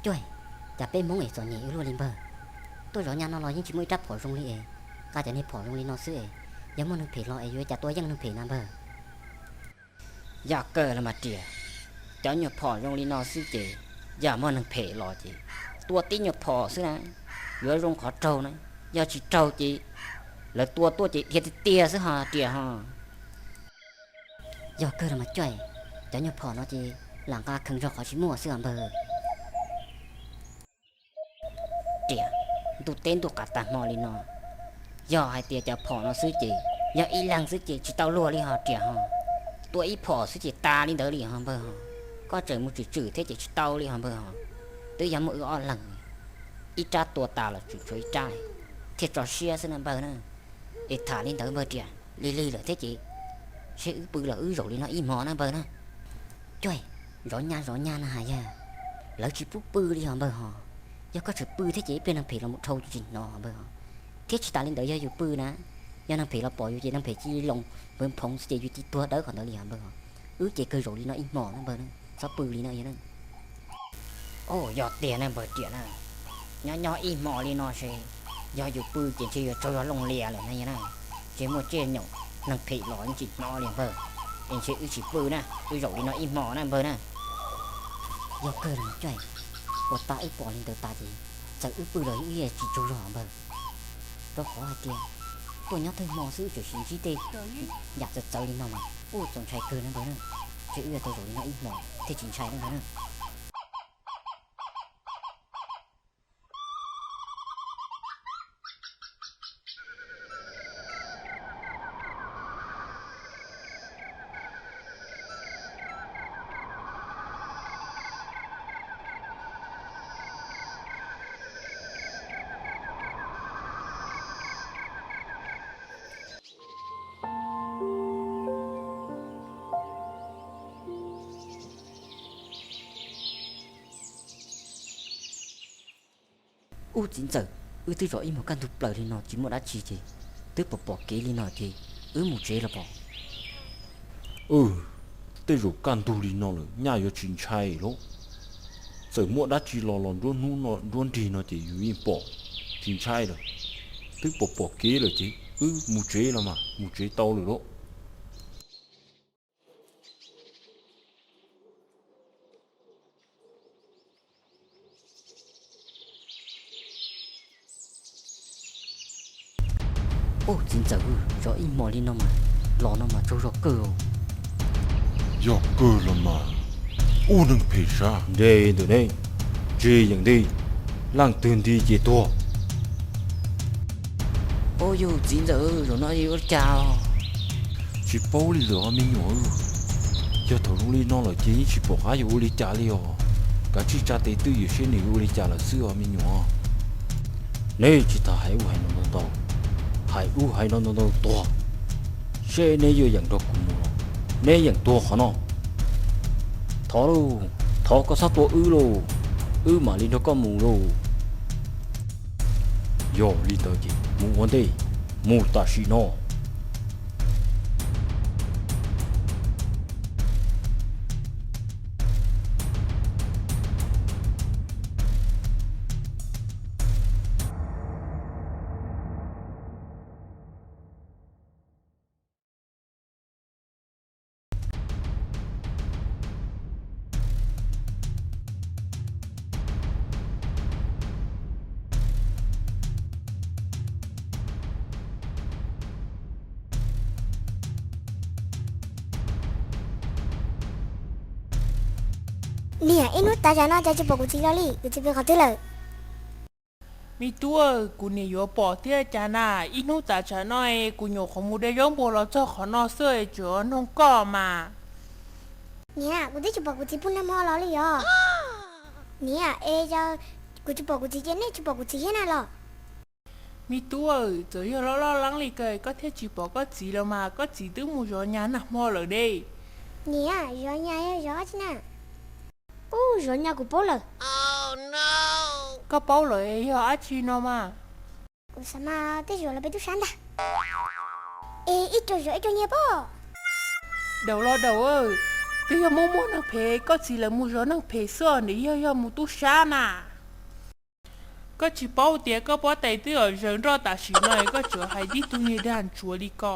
Cuaj, cas peb Hmoob es txom nyem ua luaj li npawg. Tuaj zov nyab no los yeej tsis muaj ib rab phom zoo li es, nqa cov niag phom zoo li no xwb es, yog muaj neeg phem los es yuav cas tua yeej neeg phem na npawg. Yog kawg los mas Riam, cov nyuag phom zoo li no xwb ces yog muaj neeg phem los ces tua tib nyuag phom xwb na, yuav zoo qhov raug na, yog tsis raug ces lawv tua tuaj ces dhia tiag tiag xwb ho Riam ho. Yog kawg los mas Cuaj, cov nyuag phom no ces lam nqa kheev zog qhov tsis muaj xwb os npawg. Riam, ntuj teb ntuj qab tag hmo li no, yog hais tias cov phom no xwb ces yog ib leeg xwb ces tsis tau luag li ho Riam ho. Tua ib phom xwb ces tas li ntawd li ho npawg ho. Koj tseem mus tswm tswm thiab ces tsis tau li ho npawg ho. Twb yog muaj wb ob leeg, ib rab tua tas los tswm tshuav ib rab, thiaj tso siab xwb na npawg na. Es tham li ntawd npawg Riam, lig lig lawm thiab ces seb wb pw los wb zaum li no ib hmo na npawg na. Cuaj, zov nyab zov nyab na has yog, lawv tsis pub pw li ho npawg ho. Yog koj tseem pw thiab ces ib pliag neeg phem los mus dhau yus tsis hnov ho npawg ho. Thiab tsis tas li ntawd yog yus pw na, yog neeg phem los pom yus ces neeg phem cia li loo npawv phoov xwb ces yus cia li tuag dawb qhov ntawd li ho npawg ho. Wb ces kawg zaum li no ib hmo na npawg na, txhob pw li no yog na. Yog tiag na npawg Riam na, nyob nyob ib hmo li no ces yog yus pw ces ntshe yuav tsaug zog looj lias lawm na yog na. Ntshe muaj tsiaj nyoom neeg phem los yeej tsis hnov li npawg, es ntshe wb tsis pw na, wb zaum li no ib hmo na npawg na. Yog kawg los Cuaj, ua tas wb pom li ntawd tas ces txawm wb pw los wb yeej tsis tsaug zog npawg. Rau qhov hais tias tuaj nyob thawj hmo xwb tseem sim ntsib tej yam txawv txawv li no mas kuj txaus ntshai kawg na npawg na. Ntshe wb yuav tau zaum li no ib hmo thiaj tsis ntshai na npawg na. Ub txiv ntxawm, wb twb zov ib hmos kaj ntug plaws li no tsis muaj dab tsi ces twb pom pom kev li no ces wb mus tsev los pom. Tej zaum kaj ntug li no lawm nyaj yuav tsis ntshai lauj. Txawm muaj dab tsi los los nruab hnub nruab nrig no ces yus yeej pom, tsis ntshai lawm. Twb pom pom kev lawm ces wb mus tsev los mas mus tsev tau lawm lauj. Ub txiv ntxawm, zov ib hmos li no mas los no mas tsaug zog kawg. Yog kawg los mas, ub neeg phem sab nres ntawm ne, tseg yeem nti, leej twg nti ces tuag. Ub yug txiv ntxawm, zaum no yuav ua li cas? Tsis paub li lawm os me nyuam. Yog thaum zoo li no lawm ces yeej tsis pom qab yuav ua li cas li os. Kav tsij tsa tes twj ywm seb nws yuav ua li cas lawm xwb os me nyuam. Neb tsis tas hais ub hais no ntau ntau, hais ub hais no ntau ntau tuag, seb neb yuav yeem nrog kuv mus los neb yeem tuag qhov no. Thov lauj, thov koj txhob tua wb lauj, wb mam li nrog koj mus lauj. Yog li ntawd ces mus ua ntej, mus tam sim no. Niam, ib hnub tas zam no cas tsis pom kuv txiv los li, kuv txiv pw qhov twg lawm? Me tub, kuv niam yuav pom thiab cas na, ib hnub tas zam no kuv nyuam qhuav mus de zaub npua los txog qhov no xwb es tseem nug koj mas. Niam, kuv twb tsis pom kuv txiv puag nag hmo los li os. Niam, es yog kuv tsis pom kuv txiv ces nej tsis pom kuv txiv thiab na los? Me tub, txawm yog loj loj leeb li ko koj thiaj tsis pom koj txiv los mas, koj txiv twb mus zov nyab nag hmo lawm ne. Niam, zov nyab yog zov dab tsi na? Ub, zov nyab kuv paub lawm. Koj paub lawm yog dab tsi no mas? Kuv xav mas tej zaum los peb tub sab ntag. Es ib co zov ib co nyiag pob. Daus los daus, Twb yog muaj muaj neeg phem, koj txiv lawv mus zov neeg phem xwb, nws yog yog mus tub sab na. Koj tsis paub tias koj pob tais twb zaws nroj tam sim no, koj tsuas hais tib tug niag dag ntsuav li ko.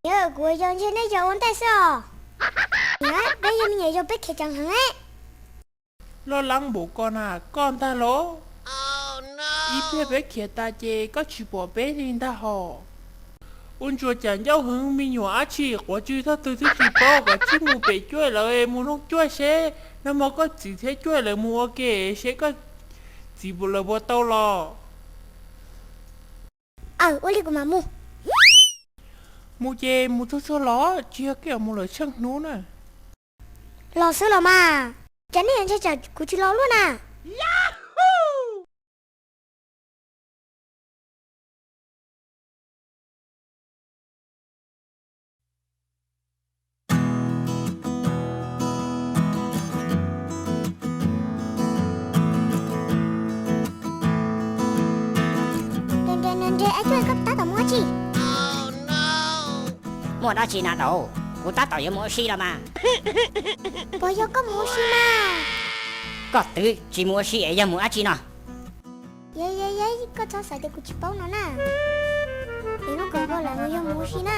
Yog kuv yog ntshe nej yog ua ntej xwb os. Peb yog me nyuam yaus peb khiav ceev heev. Loj leeb npaum ko na, koj ntag los? Ib pliag peb khiav tas ces koj tsis pom peb li ntag hos. Ua ntsuas cas ncauj heev, me nyuam dab tsi quav tsw tog twg twb tsis paub, kom tsij mus pem cuaj lawv mus nug cuaj seb nag hmo koj txiv thiab cuaj lawv mus ua ke seb koj txiv lawv puas tau los. Aw, ua li kuv mam mus. Mus ces mus tsuag tsuag los, tsis yog koj mus lawm tsheej hnub na. Los xwb los mas. Cas nej ntshe tsam kuv tsis los luaj na. Nre nre nre, Aib Cuaj, koj tab tom mus ua tsi? Muaj dab tsi na daus, kuv tab tom yuav mus ua si los mas. Puas yog koj mus ua si mas? Koj twv tsis mus ua si es yog mus dab tsi no? Yog yog yog, koj txhob xav tias kuv tsis paub no na. Es lub kawm npua lawm nws yog mus ua si na.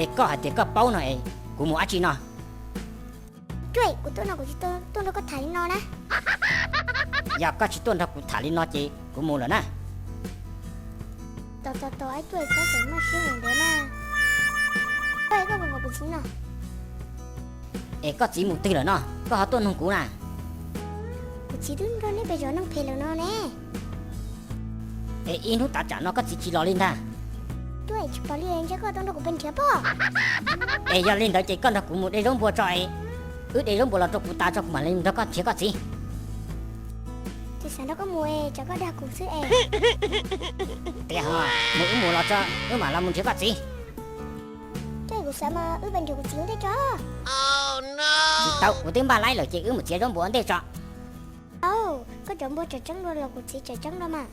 Es koj hais tias koj paub no es kuv mus dab tsi no? Cuaj, kuv tuaj no kuv tsis tuaj nrog koj tham li no na. Yog koj tsis tuaj nrog kuv tham li no ces kuv mus lawm na. Tos tos tos, Aib Cuaj, txhob txawm maj siab ntawd na. Cuaj, koj puas pom kuv txiv no? Es koj txiv mus twg lawm no koj ho tuaj nug kuv na? Kuv txiv twb nrog nej pem zov neeg phem lawm no ne. Es ib hnub tav tsam no koj txiv tsis los li ntag. Cuaj, tsis pom li, ntshe koj tuaj nrog kuv pem nrhiav pob. Es yog li ntawd ces koj nrog kuv mus de zaub npua tso es wb de zaub npua los rau kuv tas tso kuv mam li nrog koj nrhiav koj txiv. Kuv xav nrog koj mus es tsam koj dag kuv xwb es. Tias ho mus wb mus los tso, wb mam los mus nrhiav koj txiv. Cuaj, kuv xav mas wb pem nrhiav kuv txiv ua ntej tso. Tsis tau, kuv twb npaj laib lawm ces wb mus txiav zaub npua ua ntej tso. Au, koj cov npua tseem ceeb dua los kuv txiv tseem ceeb dua mas.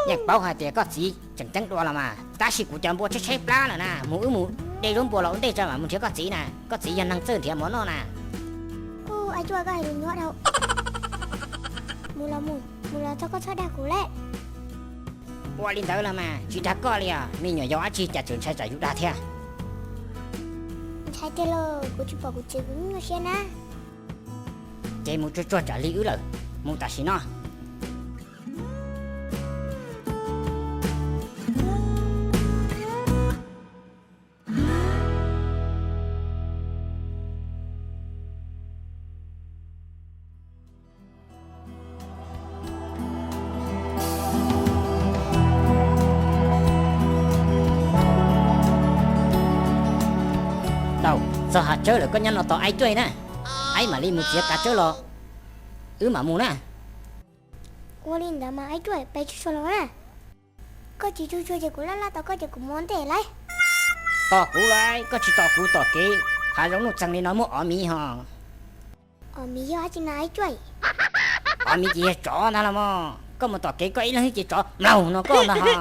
Yeej paub hais tias koj txiv tseem ceeb dua los mas, tab sis kuv cov npua tshaib tshaib plab lawm na, mus wb mus de zaub npua los ua ntej tso mam mus nrhiav koj txiv na, koj txiv yog neeg txawj nrhiav mov noj na. Kuj, Aib Cuaj, koj hais lus nyuaj dhau. Mus los mus, mus los txog koj txhob dag kuv lawm. Ua li ntawd los mas tsis dag koj li os, me nyuam yaus dab tsi cas tseem ntshai tsam yus dag thiab. Ntshai tiag lauj, kuv tsis pom kuv txiv kuv nyuaj siab na. Ces mus tsuag tsuag tsam li wb lawm, mus tam sim no. Tau, txog hav tsawb lawm koj nyob no tos Aib Cuaj na. Aib mam li mus txiav kav tsawb los wb mam mus na. Ua li ntawd mas Aib Cuaj, peb tsuag tsuag los na. Koj tsis tsuag tsuag ces kuv laj laj tos koj ces kuv mus ua ntej lauj. Tos kuv lauj, koj tsis tos kuv tom kev, hav zoov nuj txeeg li no muaj ob miv ho. Ob miv yog dab tsi na Aib Cuaj? Ob miv ces yog tsov ntag los mas, koj mus tom kev koj ib leeg xwb ces tsov mlaug no koj ntag ho.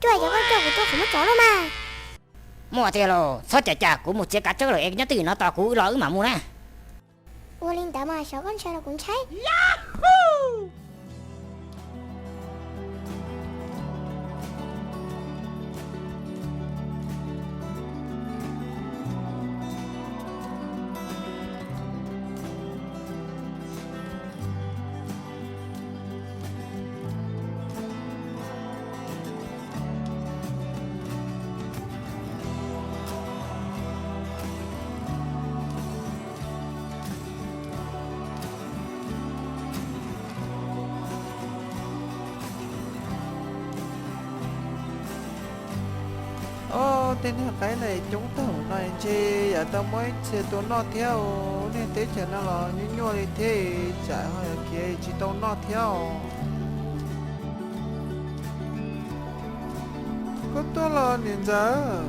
Cuaj, yog koj coj kuv tuaj qhov muaj tsov lawm mas. Muaj tiag lauj, txhob cam cam, kuv mus txiav kav tsawb lawm es nyob twj ywm no tos kuv los wb mam mus na. Ua li ntawd mas xyov koj ntshai los kuv ntshai. Ob, tej niag qaib na coob tag no ntshe yam tau muab ib txhia tua noj thiab os. Niag teb chaws no los nyuaj nyuaj li thiab, tsam ho yog khiav tsis tau noj thiab os. Koj tuaj los niam ntxawm?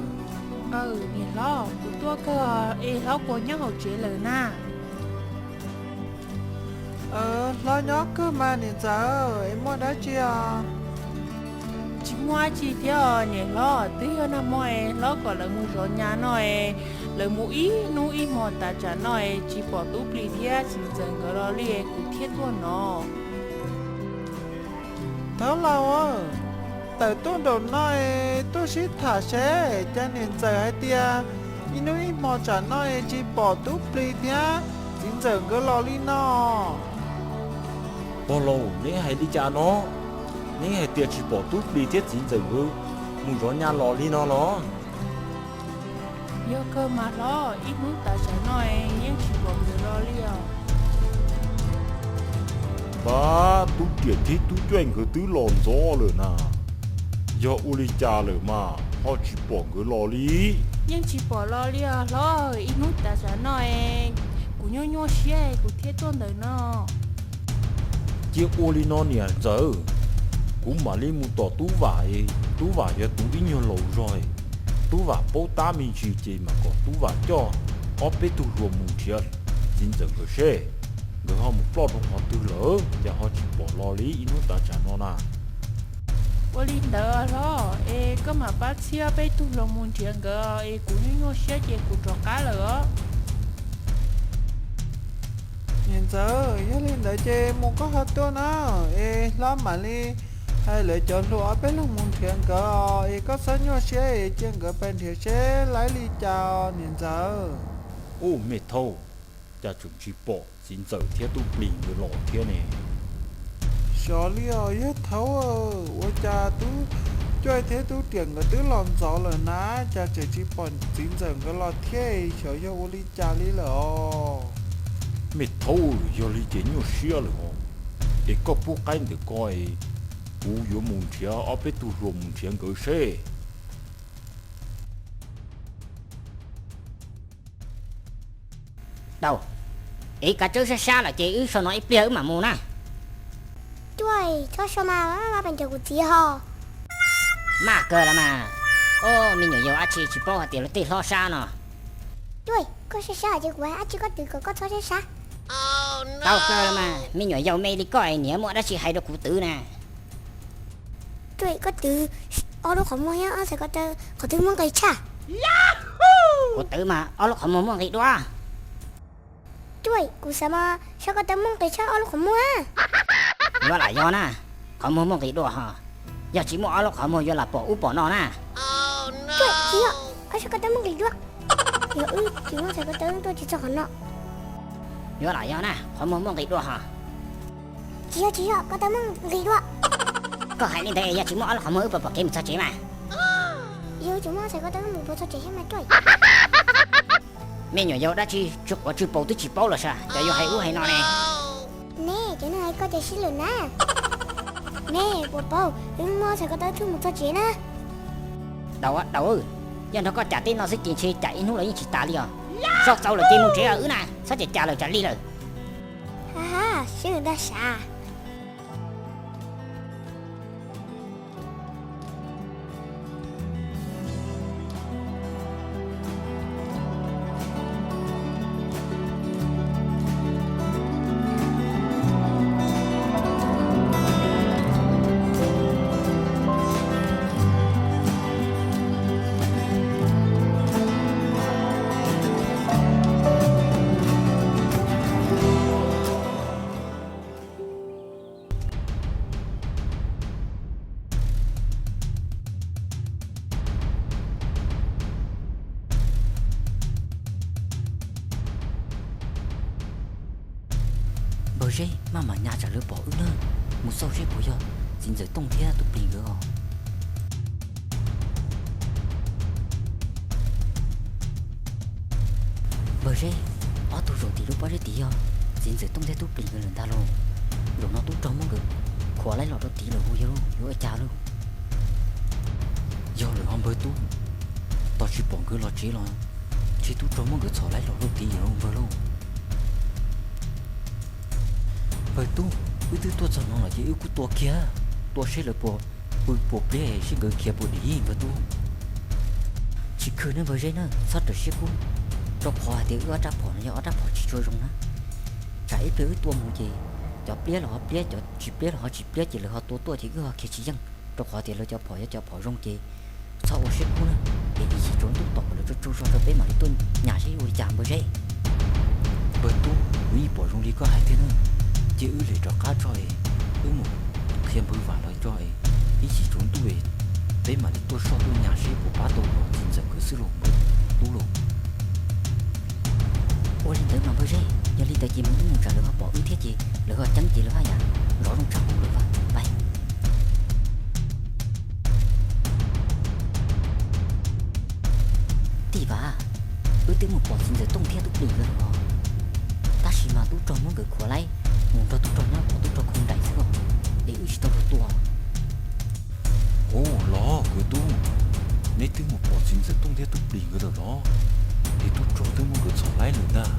Aw, niam hlob, kuv tuaj kawg es hlob puas nyob hauv tsev lawm na? Hlob nyob kawg mas niam ntxawm, es muaj dab tsi os? Tsis Muaj dab tsi thiab niam hlob? Twb yog nag hmo es hlob kom lawv mus zov nyab no es, lawv mus ib hnub ib hmo tas tsam no es tsis pom tub plig thiab txiv ntxawm nkawd los li, kuv thiaj tuaj no. Thaub laus, tawm tuaj nraum no es tuaj sib tham seb, cas niam ntxawm hais tias ib hnub ib hmo tsam no es tsis pom tub plig thiab txiv ntxawm nkawd los li no. Pog laus, neb hais li cas no? Neb hais tias tsis pom tub plig thiab txiv ntxawm nkawd mus zov nyab los li no los? Yog kawg mas hlob, ib hnub tas tsam no es yeej tsis pom nkawd los li os. Pab, tub riam thiab tub cuaj nkawd twb los ntxov lawm na, yog ua li cas lawm mas ho tsis pom nkawd los li? Yeej tsis pom los li os hlob, ib hnub tas tsam no es kuv nyuaj nyuaj siab kuv thiaj tuaj ntawm no. Cia ua li no niam ntxawm, kuv mam li mus tom tub Vam es, tub Vam yog tus ib nyuag laus zog, tub Vam paub tab me ntsis ces mam kom tub Vam coj ob peb tug hluas mus nrhiav txiv ntxawm nkawd seb nkawd ho mus ploj rau qhov twg lawm, cas ho tsis pom los li ib hnub tas tsam no na. Ua li ntawd hlob, es koj mam pab txhib ob peb tug hluas mus nrhiav nkawd es kuv nyuaj nyuaj siab ces kuv rov qab lawm os. Niam ntxawm, yog li ntawd ces mus koj ho tuaj na, es hlob mam li hais lawv cov hluas ob peb leeg mus nrhiav nkawd, es koj txhob nyuaj siab es cia nkawd pais nrhiav seb laib li cas niam ntxawm. Ub, me thaub, cas tseem tsis pom txiv ntxawm thiab tub plig nkawd los thiab ne? Xyov li os yawg thaub, ua cas tub cuaj thiab tub riam nkawd twb los ntxov lawm na, cas tseem tsis pom txiv ntxawm nkawd los thiab, xyov yog ua li cas li lawm os. Me thaub, yog li ces nyuaj siab lawm os, es koj pub qaib ntawm ko es kuv yuav mus nrhiav ob peb tug hluas mus nrhiav nkawd seb. Tau, es kav tsij sab sab lawm ces wb so no ib pliag wb mam mus na. Cuaj, txhob so mas, pab pab pes ncaws kuv txiv ho. Maj kawg los mas. Ub, me nyuam yaus dab tsi tsis paub hais tias luag tej hlob sab no. Cuaj, koj sab sab ces kuv hais dab tsi koj twv kom koj txhob sab sab. Tau kawg los mas, me nyuam yaus me li koj es niam muaj dab tsi hais rau kuv twv na. Cuaj, koj twv ob lub qhov muag thiab ob txhais ko taw qhov twg muaj nqis tshaj? Kuv twv mas ob lub qhov muag muaj nqis dua. Cuaj, kuv xav mas txhais ko taw muaj nqis tshaj ob lub qhov muag. Yuav lam yog na, qhov muag muaj nqis dua ho. Yog tsis muaj ob lub qhov muag yuav lam pom ub pom no na. Cuaj, tsis yog, ob txhais ko taw muaj nqis dua. Yog wb tsis muab txhais ko taw tuaj tsis txog qhov no. Yuav lam yog na, qhov muag muaj nqis dua ho. Tsis yog, tsis yog, ko taw muaj nqis dua. Koj hais li ntawd es yog tsis muaj ob lub qhov muag wb puas pom kev mus txog tsev mas? Yog tsis muaj txhais ko taw wb mus puas txog tsev thiab mas Cuaj? Me nyuam yaus dab tsi tsw quav tsw paus twb tsis paub los sav, cov yuav hais ub hais no ne. Ne, cov neeg hais koj ces sib lwm na. Ne, puas paub wb muaj txhais ko taw thiaj mus txog tsev na. Daus, daus, yog nrog koj cam tej no xwb ces ntshe cam ib hnub los yeej tsis tas li os. Soj txaus lawm ces mus tsev wb na, txhob cam cam lawm tsam li lawm. Ha ha, sib lwm ntag sav. Npawg Zeb, maj mam nyas tsam lawv pom wb na, mus xauj seb puas yog txiv ntxawm Tooj thiab tus plig nkawd os. Npawg Zeb, ob tug zaum tim lub pob zeb tid yog txiv ntxawm Tooj thiab tub plig nkawd lawm ntag lauj. Zaum no tub rog muab nkawd khuam laib los rau tid lawm hu yog lauj, yuav ua cas lauj? Yog lawm ho npawg Tub, tos tsis pom nkawd los tsev los ntshe tub rog muab nkawd txhom laib los rau tid lawm npawg lauj. Npawg Tub, wb twb tuaj txog no lawm ces wb kuj tua kiag, tua seb lawv puas pw puas pliab seb nkawd khiav puas dim npawg Tub. Tsis khwv nawb npawg Zeb na, txhob rawm siab kub, rau qhov hais tias wb ob rab phom no yog ob rab phom tsis tshua zoo na. Tsam ib pliag wb tua mus ces cov pliab los ho pliab, cov tsis pliab los ho tsis pliab ces lawv ho tua tuaj ces wb ho khiav tsis yeej. rau qhov tias lawv cov phom yog cov phom zoo ces txhob ua siab kub na, es ib chim tsaus ntuj tos kom lawv tsaug tsaug zog rau peb mam li tuaj nyas seb ua li cas npawg Zeb. Npawg Tub, kuv yeej pom zoo li koj hais tiag na, ces wb lim rov qab tso es wb mus qhia npawg Vam lawv tso es ib chim tsaus ntuj es peb mam li tuaj soj tuaj nyas seb puas pab tau los txiv ntxawm nkawd xwb los npawg Tub los. Ua li ntawd mas npawg Zeb, yog li ntawd ces mus wb mus tsam lawv ho pom wb thiab ces lawv ho ceeb ces lawv haj yam zov zoo tshaj qub lawm. Pais. Tij Vam, wb twb mus pom txiv ntxawm Tooj thiab Tub Plis nkawd lawm os, tab sis mas tub rog muab nkawd khuam laib mus nrog tub rog nyob tom tub rog khoo nraim xwb os, es wb tsis tau luag tua. Ua los kwv tub, neb twb mus pom txiv ntxawm Tooj thiab Tub Plis nkawd lawm los? Es tub rog twb muab nkawd txhom laib lawm ntag.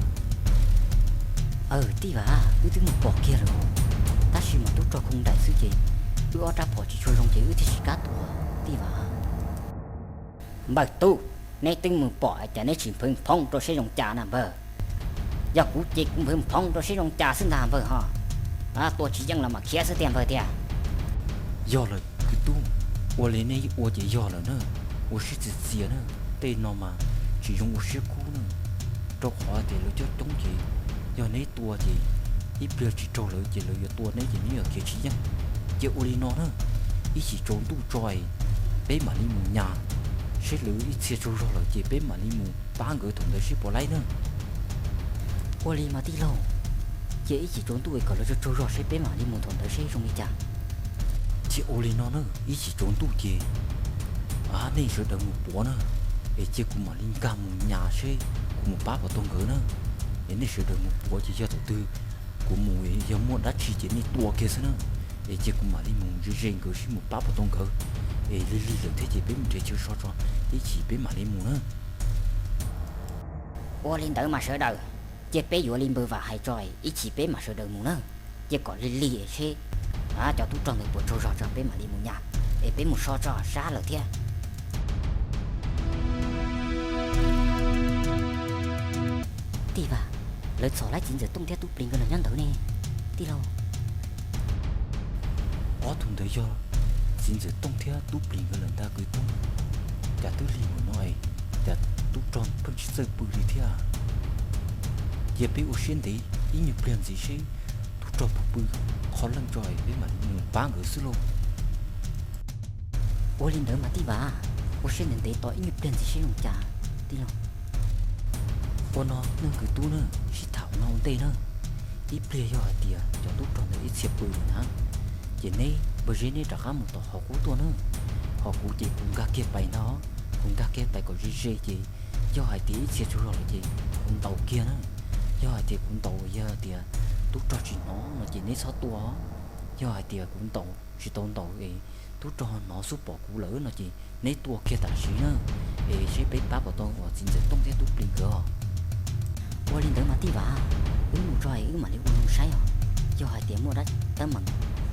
Aws Tij Vam, wb twb mus pom kiag lawm os, tab sis mas tub rog khoo nraim xwb ces wb ob rab phom tsis tshua zoo ces wb thiaj tsis kam tua Tij Vam. Npawg Tub, neb twb mus pom cas neb tsis nphwv phoob rau seb zoo cas na npawg? Yog kuv ces kuv nphwv phoob rau seb zoo cas xwb ntag npawg ho. Tua tsis yeej los mas khiav xwb tiag npawg tiag. Yog lawm kwv tub, ua li nej ua ces yog lawm na, ua siab txias txias na, tej no mas tsis zoo ua siab kub na, rau qhov tias lawv coob coob ces yog neb tua ces ib pliag tsis raug lawv ces lawv yuav tua neb ces neb yuav khiav tsis yeej. Ces ua li no na, ib chim tsaus ntuj tso es peb mam li mus nyas, seb lawv ib txhia tsaug zog lawm ces peb mam li mus pab nkawd thaum ntawd seb puas laib na. Ua li mas tij laug, cia ib chim tsaus ntuj es kom lawv tsaug tsaug zog seb peb mam li mus thaum ntawd seb zoo li cas. Cia ua li no na, ib chim tsaus ntuj ces nej sawv daws mus puav na, es cia kuv mam li nkag mus nyas seb kuv mus pab puas tau nkawd na. Es nej sawv daws mus puav ces yog thaum twg kuv mus yog muaj dab tsi ces nej tua kiag xwb na. Es cia kuv mam li mus ze ze nkawd seb mus pab puas tau nkawd. Es lig lig lawm thiab ces peb mus nrhiav chaw so tso, ib chim peb mam li mus na. Ua li ntawd mas sawv daws, cia peb yuav li npawg Vam hais tso, ib chim peb mam sawv daws mus na. Cia kom lig lig seb cov tub rog ntawd puas tsaug zog tso peb mam li mus nyas, es peb mus so tso sab lawm thiab. Tij Vam, lawv txhom laib txiv ntxawm Tooj thiab Tub Plis nkawd los nyob ntawd ne, tij laug. Ob tug ntawd yog txiv ntxawm Tooj thiab Tub Plis nkawd lawm ntag kwv tub. Cas twb lig mus no es cas tub rog pheej tsis txawj pw li thiab? Cia peb ua siab ntev ib nyuag pliag ntxiv seb tub rog puas pw qhov leej tso es peb mam li mus pab nkawd xwb lauj. Ua li ntawd mas Tij Vam, ua siab ntev ntev tos ib nyuag pliag ntxiv seb zoo cas tij laug. Ua no nej kwv tub na, sib tham ua no ua ntej na, ib pliag yog hais tias cov tub rog ntawd ib txhia pw lawm na, ces neb npawg Zeb neb rov qab mus tom hauv qub tuaj na. Ho kuv ces kuv nkag kiag pais ntag, kuv nkag kiag pais kom ze ze ces yog hais tias ib txhia tsaug zog lawm ces kuv ntaus kiag na. Yog hais tias kuv ntaus yog tias tub rog tsis hnov no ces neb txhob tua. Yog hais tias kuv ntaus tsis tau ntaus es tub rog hnov xub pom kuv lawm no ces neb tua kiag tam sim na, es seb peb pab puas tau uas txiv ntxawm Tooj thiab Tub Plis nkawd os. Ua li ntawd mas Tij Vam, wb mus tso es wb mam li ua zoo saib os. Yog hais tias muaj teeb meem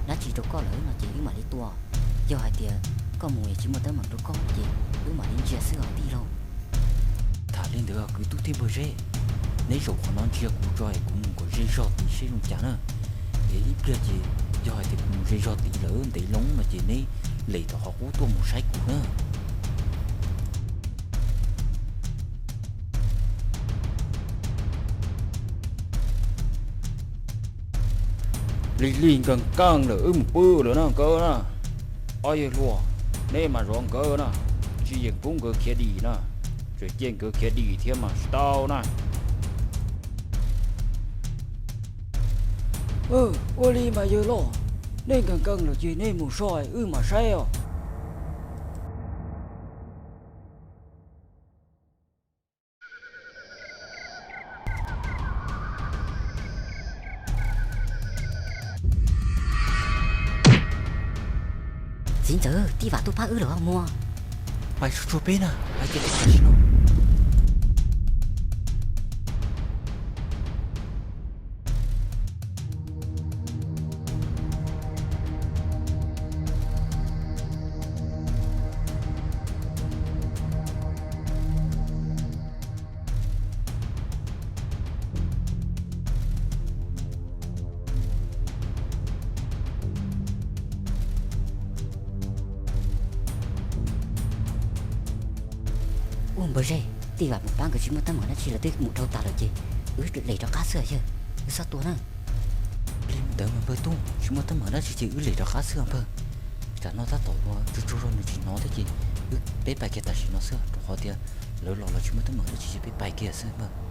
dab tsi rau koj lawm no ces wb mam li tua. Yog hais tias koj mus es tsis muaj teeb meem rau koj ces wb mam li ntsia xwb os tij laug. Tham li ntawd kwv tub thiab npawg Zeb, neb zaum qhov no ntsia kuv tso es kuv mus kom ze zog tid seb zoo cas na. Es ib pliag ces yog hais tias kuv mus ze zog tid lawm ntev loo no ces neb lem tom qhov qub tuaj mus saib kuv na. Lig lig nkees nkees lawm wb mus pw lawm na nkawd na. Ob yawg hluas, neb mas zov nkawd na, tsis yeem pub nkawd khiav dim na, tseem cia nkawd khiav dim thiab mas tsis tau na. Ua li mas yawg loj, nej nkees nkees lawm ces nej mus so wb mam saib os. Txiv ntxawm, Tij Vam tuaj pab wb lawm os muam. Pais tsuag tsuag peb na, pais tiag tiag tam sim no. Npawg Zeb, tej vam mus pab nkawd tsis muaj teeb meem dab tsi, lawv twb mus dhau tas lawm ces wb lem rov qab xwb yawg, wb txhob tua na. Li ntawd mas npawg Tub, tsis muaj teeb meem dab tsi ces wb lem rov qab xwb npawg. Tsam no tab tom ua tsaug tsaug zog nws tsis hnov thiab ces wb, peb pais kiag tam sim no xwb, rau qhov tias lawv los los tsis muaj teeb meem dab tsi ces peb pais kiag xwb npawg.